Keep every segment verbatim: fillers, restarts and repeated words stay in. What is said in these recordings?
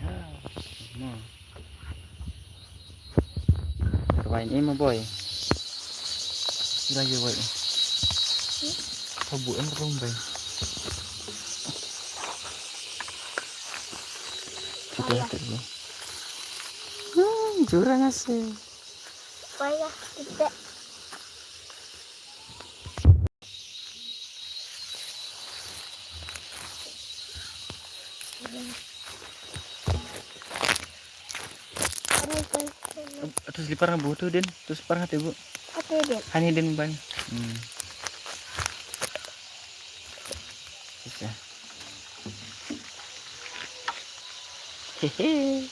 Mo. Wai ni mo boy. Ila ye wai. Kau bu em rong bai. Kita kita dulu. Hmm, jurang asli. Wai ya, kita. Tu slipar nga bu tu din, tu slipar nga te bu. Ate din. Hani din ban. Hmm. Bisa. Hehe.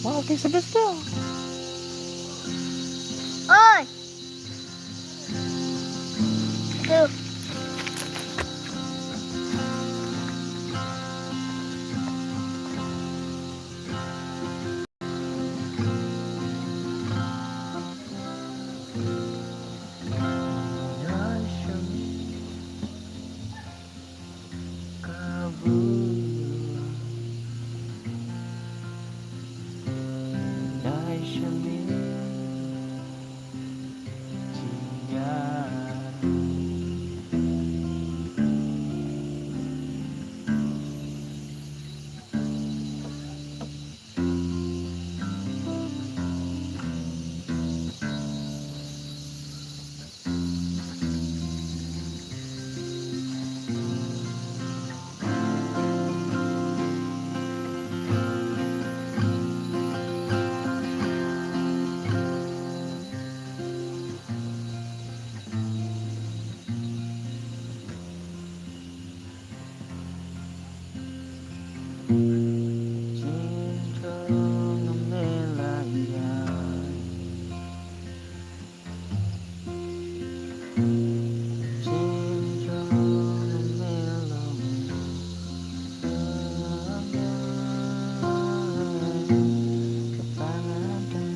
Wow, okay, sebelah tu. Oi. Tu.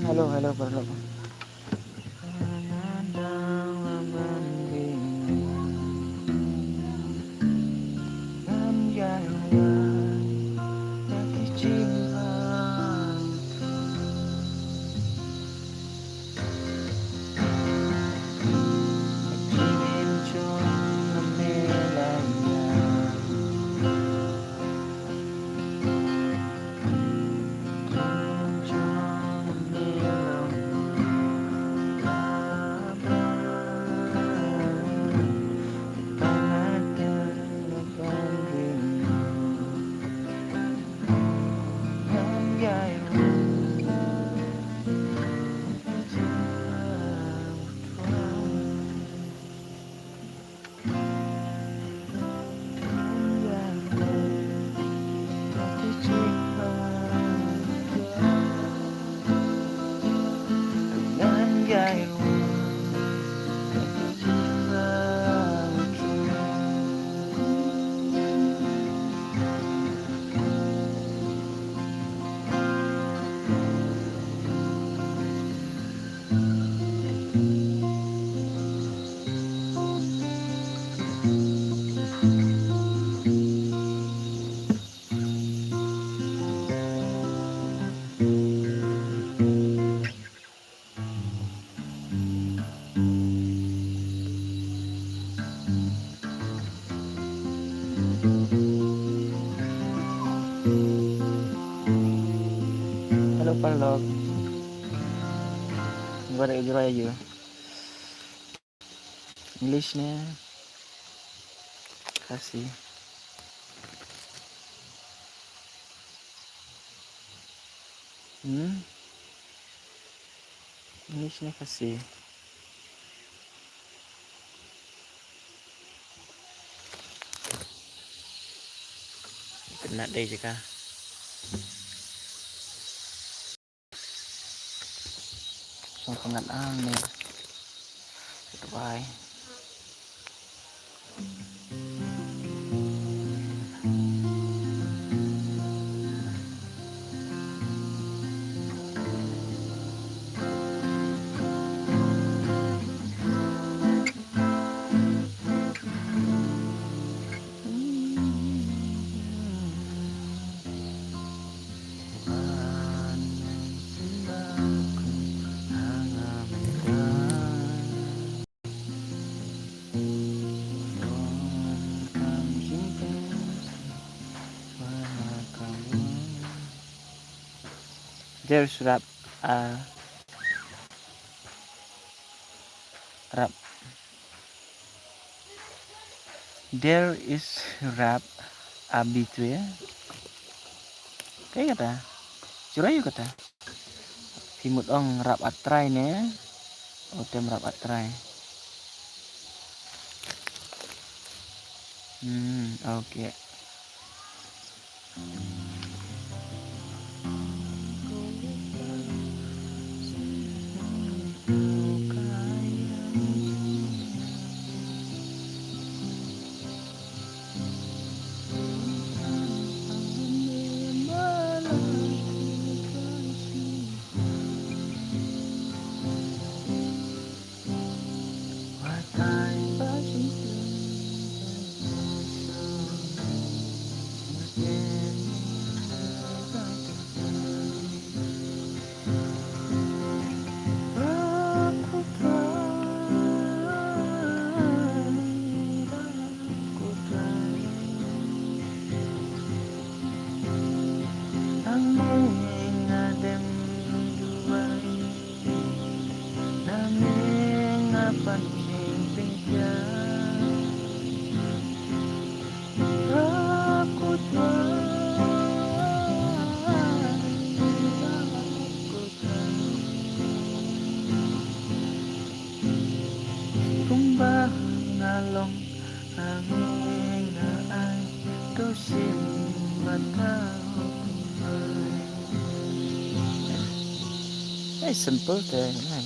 Hello, hello, paralok. Hello, paralok. Gua ada jero aja. English ne Khasi? Hmm? English ne Khasi? Kena dei jaka. Song kena ang ne. Bye. There's rap, uh, rap. There is rap a between. Kaei kata? Shu rai ïa kata. Phi mut ong rap a trai ne? O tem rap a trai. Hmm, okay. Kumba nga long, hangne nga ai, to shim bad thaw. Ai, simple te, ai.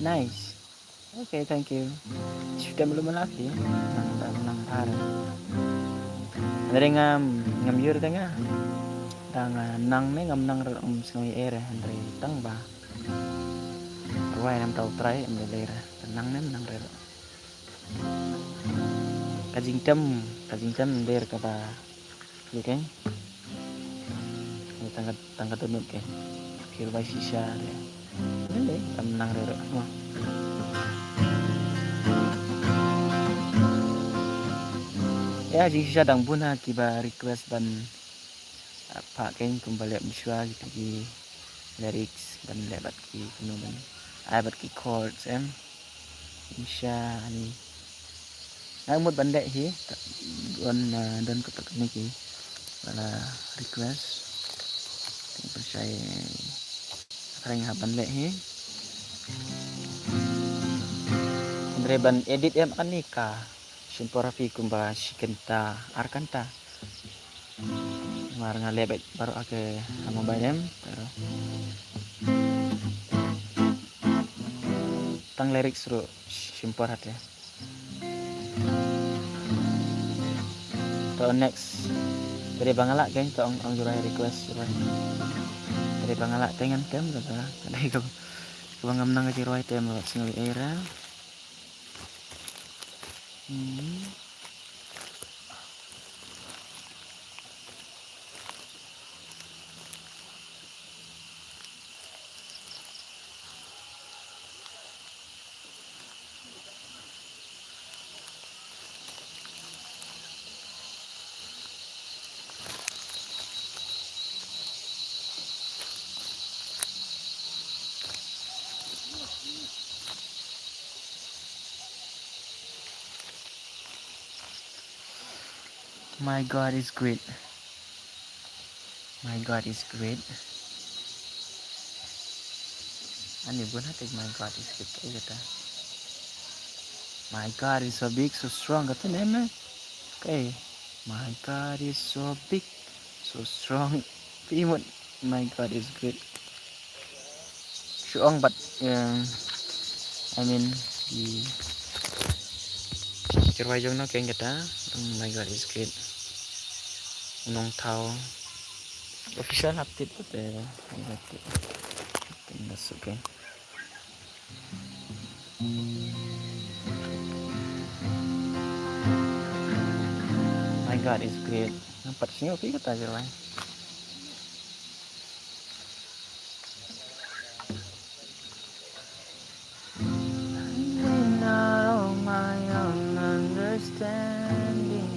Nice. Okay, thank you. Shu tem lum laki. Nang, nang, nang par. Hynrei ngam, ngam ïoh te nga. Tang, ah, nang ne ngam nang ruh, um, sngew ïa, hynrei tang ba. Ruh ai nam tau trai em de ler. Nang ne nang ruh. Ka jingtem, ka jingtem ler kaba. Ïa kane. Tang ka, tang ka dohnud kane. Phi ruh bai shisha de. Nang de, kam nang ruh ruh. Mo. Ïa, jingshisha dang bun ha kiba request ban, ah, phah kane kumba leh mynshuwa kita ki lyrics ban leh bad ki kumno ban ai bad ki chords em. Shisha ni. Nga mut ban leh hi, don, ah, don kata kane ki, ah, request. Tang pynshai, tang hap ban leh hi. Ban edit em ani ka shim por ha phi kumba shi kynta ar kynta. Mar nga leh bad baroh ha ka mobile em. Tang lyrics ruh shim por hate. To next. Te dei ba nga lah kein to ong, ong Jrwai request Jrwai. Te dei ba nga lah te ngan tem ruh ba. Te dei ka, kaba ngam nang ka Jrwai tem ruh sngew ei ra. Hmm. My God is great. My God is great. Ani bun hati, my God is great. Kaei kata? My God is so big, so strong. Kata ne me? Kaei? My God is so big, so strong. Phi mut, my God is great. Shu ong bad, um, I mean, ki Jrwai jong no kein kata. Oh my God is great. Nongthaw. Official hap tip te. That's okay. My God is great. Nampat sini oke kata Jrwai. Lean not on my own understanding.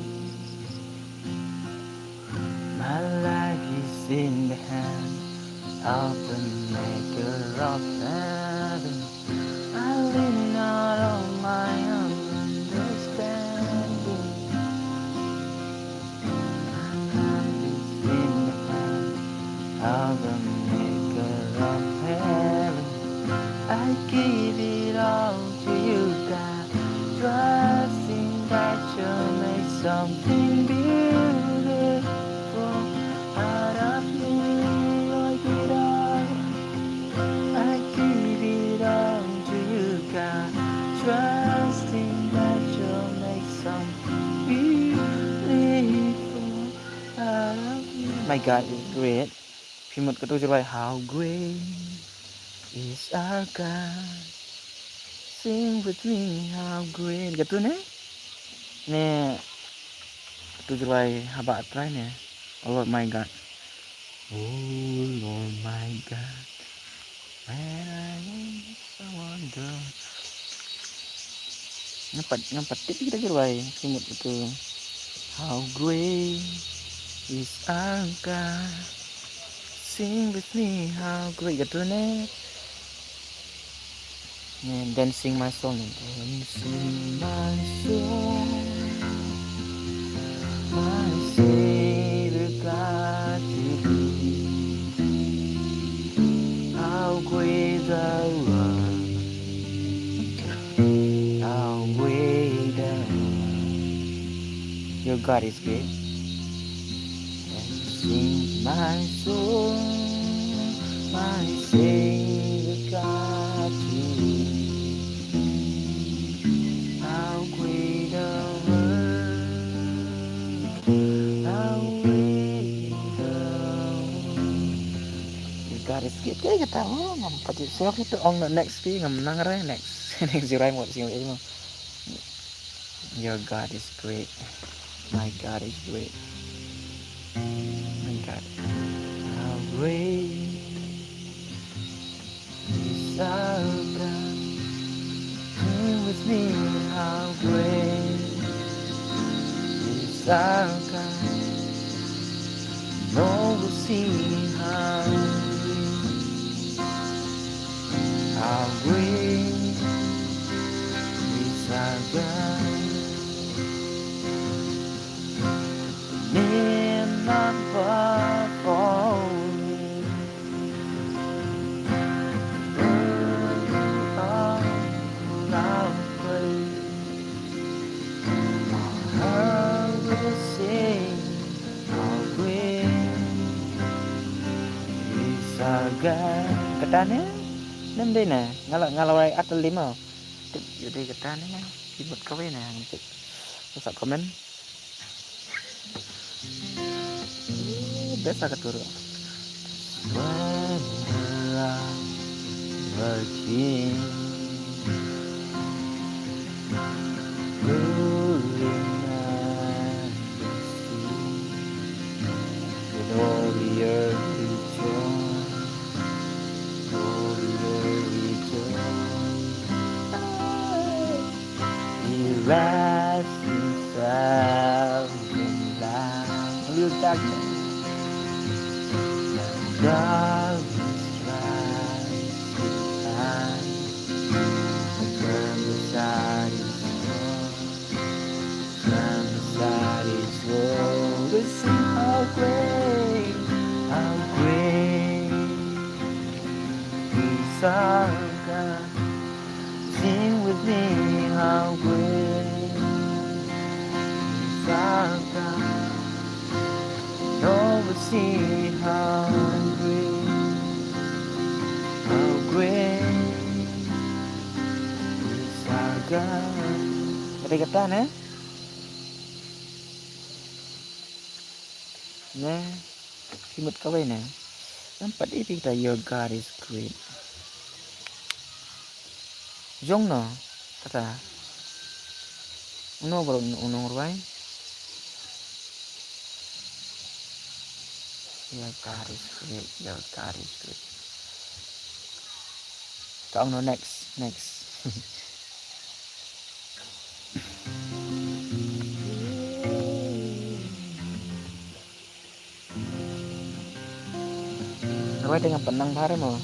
My life is in the hand of the maker of heaven. I lean not on my own understanding. My life is in the hand of the maker of heaven. I give it all to you, God, trusting that you'll make something beautiful out of me. I give it all, I give it all to you, God, trusting that you'll make something beautiful out of me. My God is great. Phi mut katu Jrwai, how great is our God. Sing with me, how great. Katu ne? Ne, katu Jrwai haba try ne. Oh Lord my God. Oh Lord my God. Where I wonder. Ngam pat, ngam pat tip kita Jrwai. Phi mut katu. How great is our God. Sing with me, how great. Katu ne. Yeah, dancing my soul, dancing my soul, my Savior God to thee. How great thou art, how great thou art. Your God is great. And sings my soul, my Savior God to thee. How great thou art, how great thou art. Your God is great. Kaei kata, oh, ngam pat ju sngewthuh ong na next pi, ngam nang re next. Next ju rai mo sing mo. Your God is great. My God is great. My God. How great is our God. Sing with me, how great is our God. No, we'll sing how great, how great is our God. Name above all names. Worthy of all our praise. Kata ne? Ym dei ne? Nga la, nga la wai at lima. Tip ïa dei kata ne? Ki mut kawei ne? Ngan check. Sa comment. Best lah ka tur. When the love working ruling majesty, with all the earth rejoice, all the earth rejoice. He wraps himself in light. Little darkness. Darkness tries to hide. From the side is gone. From the side is gone. We sing how great, how great is our God. Sing with me, how great is our God. All will see how great, how great is our God. Kata kata ne? Ne? Ki mut kawei ne? Nampat iti kata your God is great. Jong no, kata. Uno bro, uno rwai. Your God is great, your God is great. Tong no, next, next. Rwai te nga pynang bha re mo.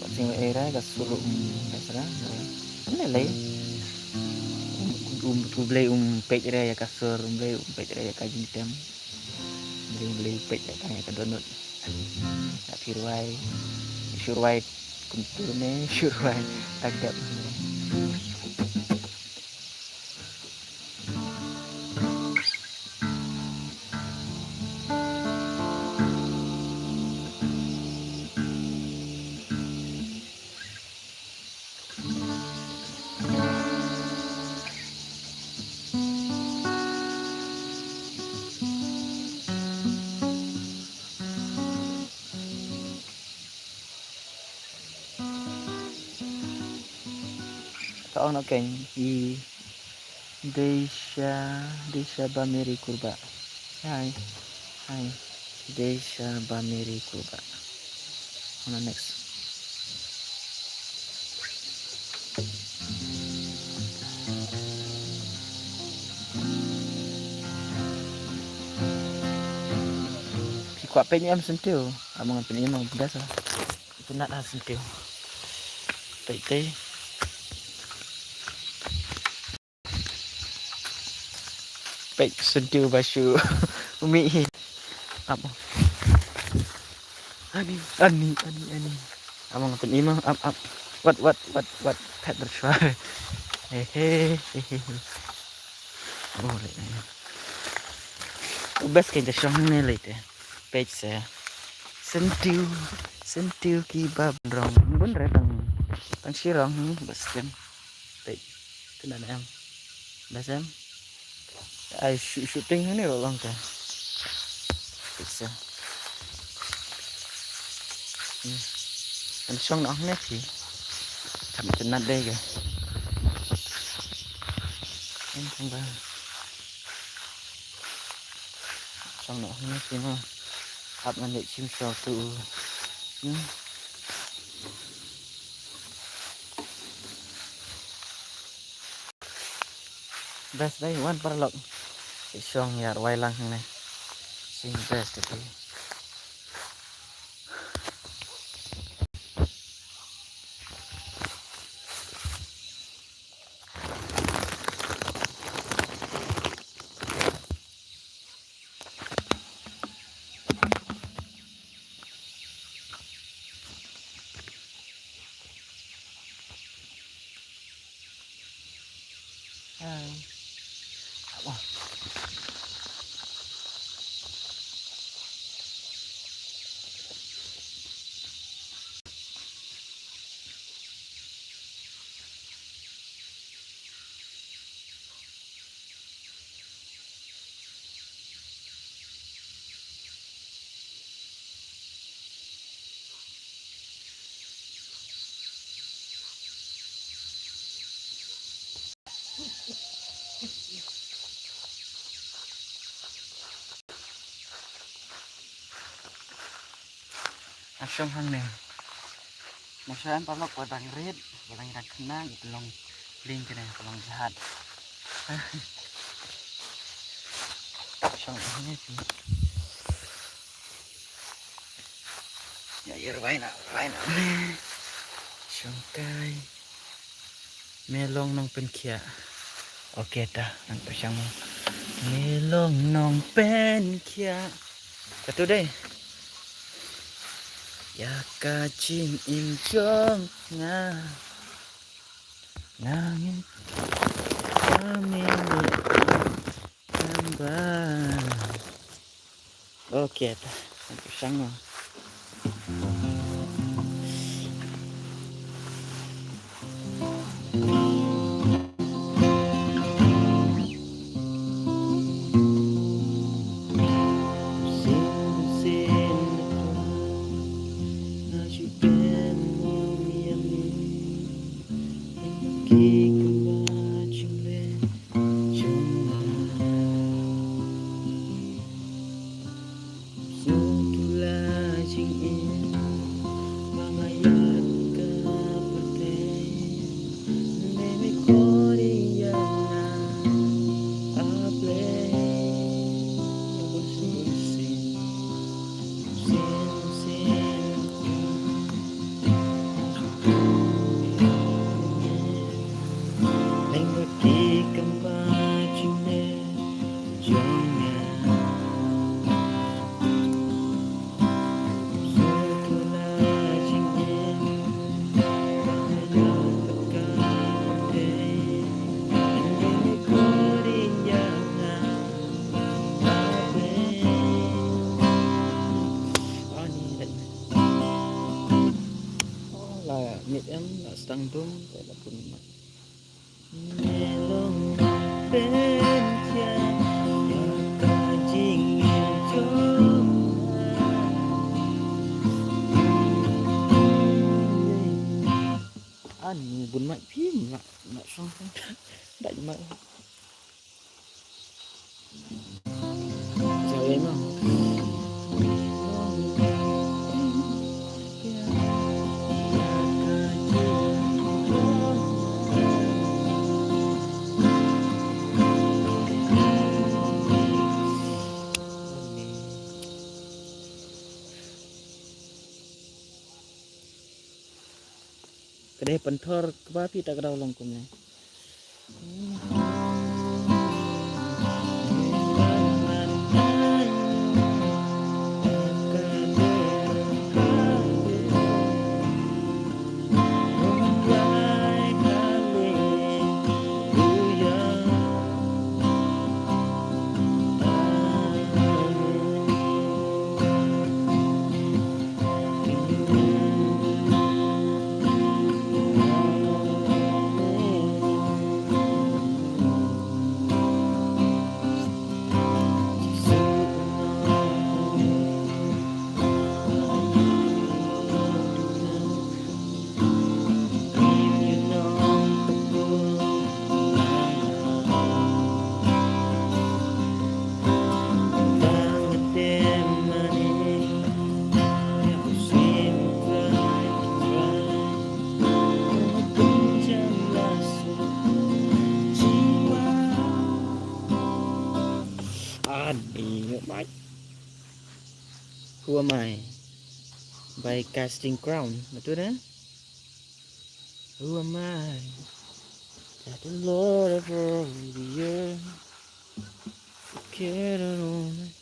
Wat sing wei re ka sur um ka sra. Ym ne lei. Um, um, U Blei um peit re ïa ka sur, U Blei um peit re ïa ka jingtem. U Blei, U Blei um peit re ka ïa ka dohnud. Ka phi rwai, shu rwai kumtu ne, shu rwai tang dep. Ka ong noh kein i Deisha, Deisha Bamiri Kurba. Hai, hai. Deisha Bamiri Kurba. On the next. Phi kwah peit ne em syntiew? Amang pyn-i mo, biasa. Itynnad ha syntiew. Peit te. Peit syntiew ba shu mih hi. Ap. Ani, ani, ani, ani. Amang pyn-i mo, ap, ap. Wat, wat, wat, wat. Phet bersuara. He, he, he, he, he. Oh, leh. U best kein te shong ne lei te. Peit se. Syntiew, syntiew kiba bun rong. Bun re tang, tang shi rong, hmm, best kein. Peit, te na em. Best em. Ai, shu-, shooting hangne ruh long te. Peit se. Hmm. Kan shong noh hangne phi. Kam itynnad de ke. Em, tang ba. Shong noh hangne phi mo. Ap ngan leit shim shuwa tu. Hmm. Best dei, wan paralok. Shong ïa rwai lang hangne. Sing best dei. Hai. Ap mo. Shong hangne. Nang shu em paralok, ba dang rit, ba dang dang khnang, ba long ling kane, ba long jahaj. Shong hangne. Ya, ya, rwai na, rwai na. Shong kai. Me long nongpynkhiah. Okay ta, nang pyrshang mo. Me long nongpynkhiah. Katu dei. Ïa ka jingim jong nga. Nang ka me kamba. Okay ta. Shang. La mit em, la stang dum, la pun mat. Ani bun mai phim la, la song song. Dai mai. Ka dei pynthor kaba phi ta ka daw long kumne. Ani, mai. Who am I? By Casting Crown. Betul dah? Who am I? That the Lord of all the earth would care to know me.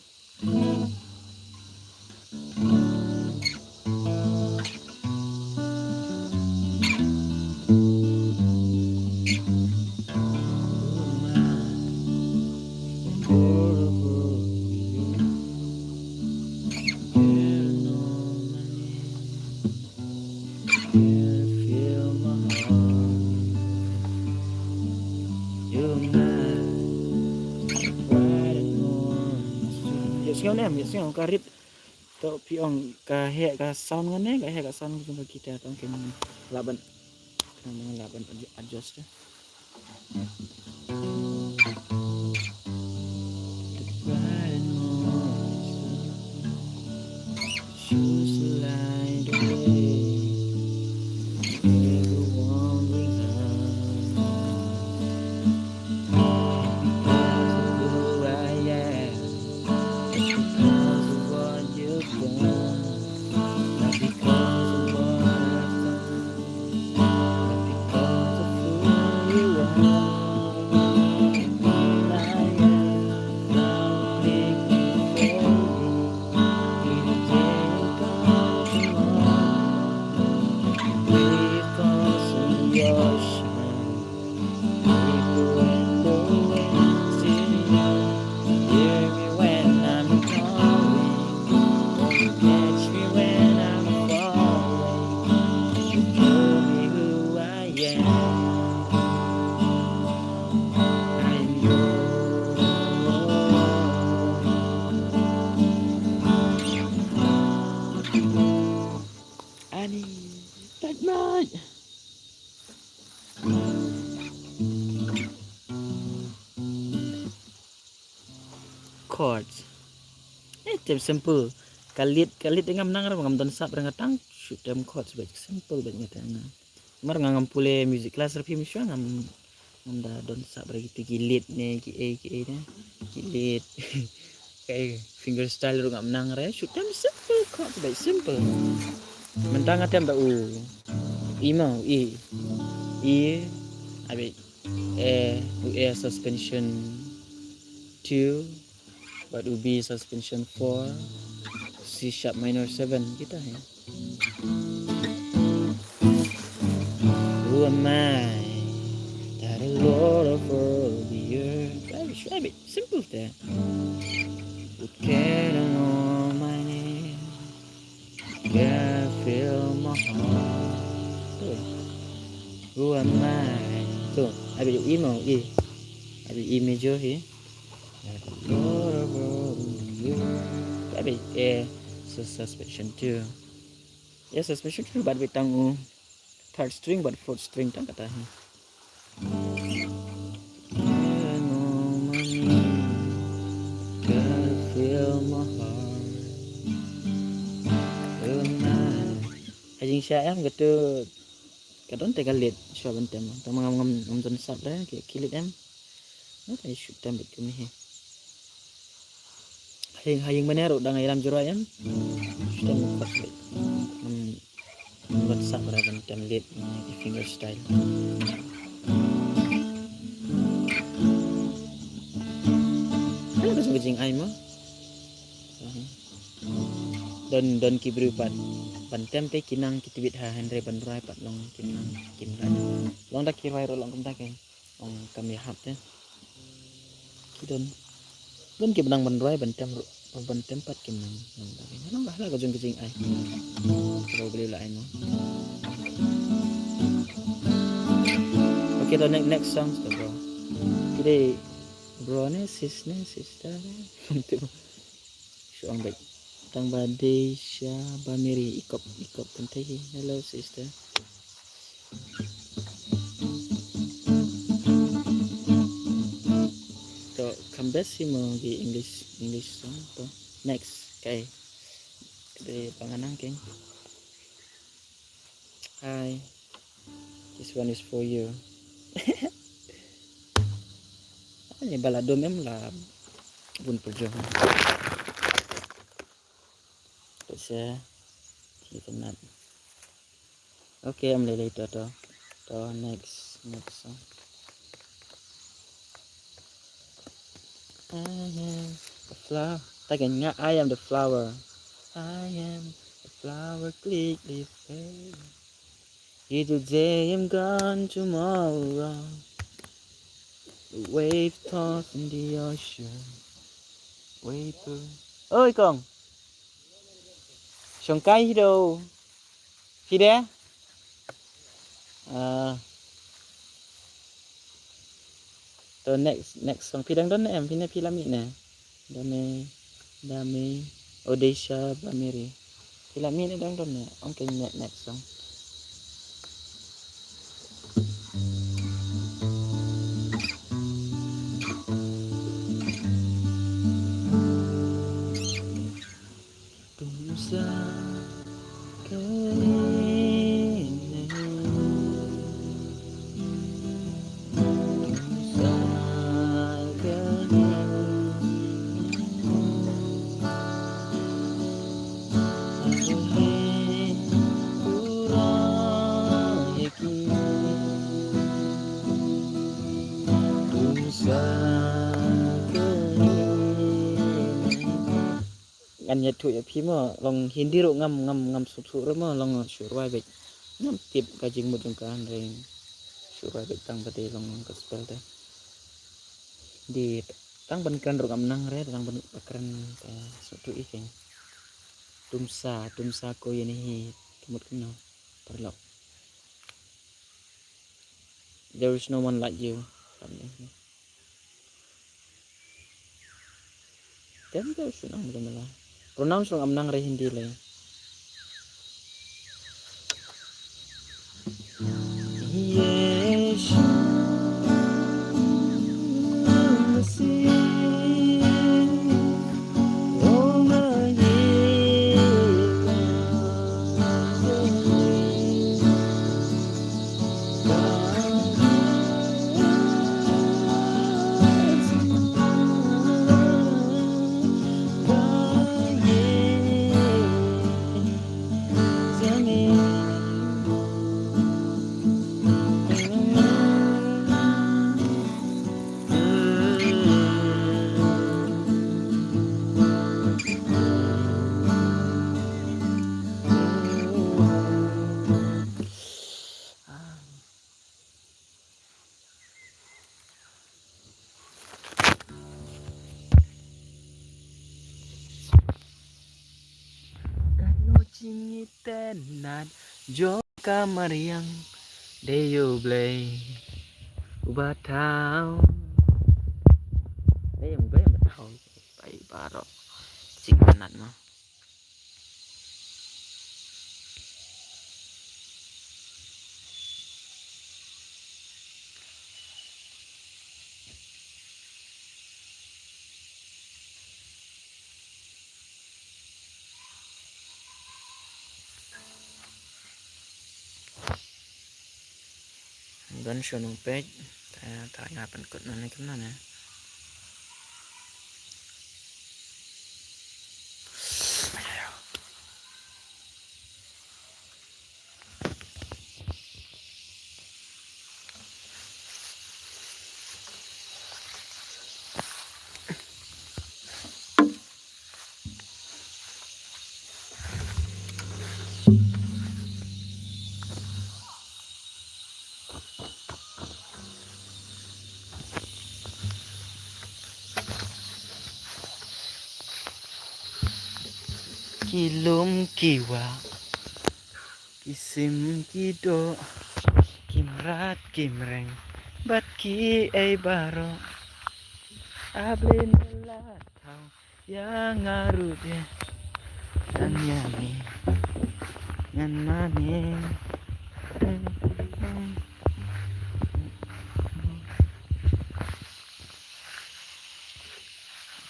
Ïa sngew ne em, ïa sngew ka rit. To phi ong ka heh ka sound ngan ne, ka heh ka sound ngan jong ka guitar, to ong ken lah ban, ken lah ban adju-, adjust te. chords. Eh, tem simple. Ka lead, ka lead ngam nang re, ngam don sap re, nga tang shu tem chords bad simple bad nga tang. Mar nga ngam pule music class re phi mynshuwa ngam, ngam da don sap re kito ki lead ne, ki A, ki A ne, ki lead. Ka fingerstyle ruh ngam nang re, shu tem simple chords bad simple. Mynta nga tem da u E mo, E. E, abit A, u A suspension two, bad u B suspension four, C sharp minor seven, kita hi. Who am I that the Lord of all the earth? Abit, abit simple te. Would care to know my name. Can feel my heart. Tu. Who am I? Tu. Abit E mo, E. Abit E major hi. Abit A, so suspension two. Ya, suspension two bad bit tang u third string bad fourth string tang kata hi. Can feel my heart. Ha jingshisha em katu ka don te ka lead shuwa ban tem. Tang ma ngam, ngam, ngam don sap re ki, ki lead em. Nga ta shu tem bad kane hi. Ha ïing, ha ïing mane ruh dang ai ram juroi em. Stem kot bad. Ngam, ngam sap re ban tem lead, ki fingerstyle. Hala ka jong ka jingai mo. Don, don ki briew pat ban tem te ki nang ki tbit ha, hynrei ban rwai pat long kim nang, kim rwai. Long da ki rwai ruh long kumta kein. Ong kam ïahap te. Ki don. Don kiba nang ban rwai ban tem ruh, ban tem pat kim nang, nang da. Nang da la ka jong ka jingai. Ka ba beli la ai mo. Okay, to next, next song to bro. Ki dei bro ne, sis ne, sister ne. Shu ong bad. Tang ba Deisha ba Mary, ikop, ikop kynthei hi. Hello sister. To, kam best hi mo ki English, English song to. Next, kai. Ka dei ba nga nang kein. Hi. This one is for you. Ani bala dum em la bun pyrjong. Pese. Kita nat. Okay, em lele to to. To next, next song. I am the flower. Taken nga, I am the flower. I am the flower, click the fair. Here today, I'm gone tomorrow. The wave tossed in the ocean. Wave. Oi kong. Shongkai hi do. Phi de? Ah. To next, next song. Phi dang don ne em? Phi ne phi la mih ne? Dame, Dame, Odisha, Bamiri. Phi la mih ne dang don ne? Ong kein ne, next song. Tum sa kane. Tum sa kane. Atu he pura yaki. Tum sa kane. Ngan ïathuh ïa phi mo, long Hindi ruh ngam, ngam, ngam sngewthuh ruh mo, long shu rwai beit. Ngam tip ka jingmut jong ka hynrei shu rwai beit tang ba dei long ka spell te. Dei tang ban kren ruh ngam nang re, tang ban kren ka sngewthuh ïa kein. Tum sa, tum sa ko ye nahi, ka mut kumno. Paralok. There is no one like you. Tem, there is no one like you. Pronounce ruh ngam nang re Hindi le. Yeshu Masih. Jingïatynnad jong ka mariang, dei U Blei uba thaw. Dei U Blei uba thaw. Bai baroh. Jingïatynnad mo. Don shu nang peit. Ta, ta nga pynkut na ne kumno ne. Ki lum ki wah, ki sim ki doh, ki mrad ki mreng, bad kiei baroh. A Blei me la thaw ïa nga ruh de. Ngan ïa mi, ngan mane.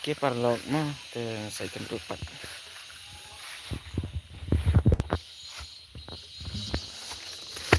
Ki paralok mo, te sa ïakynduh pat.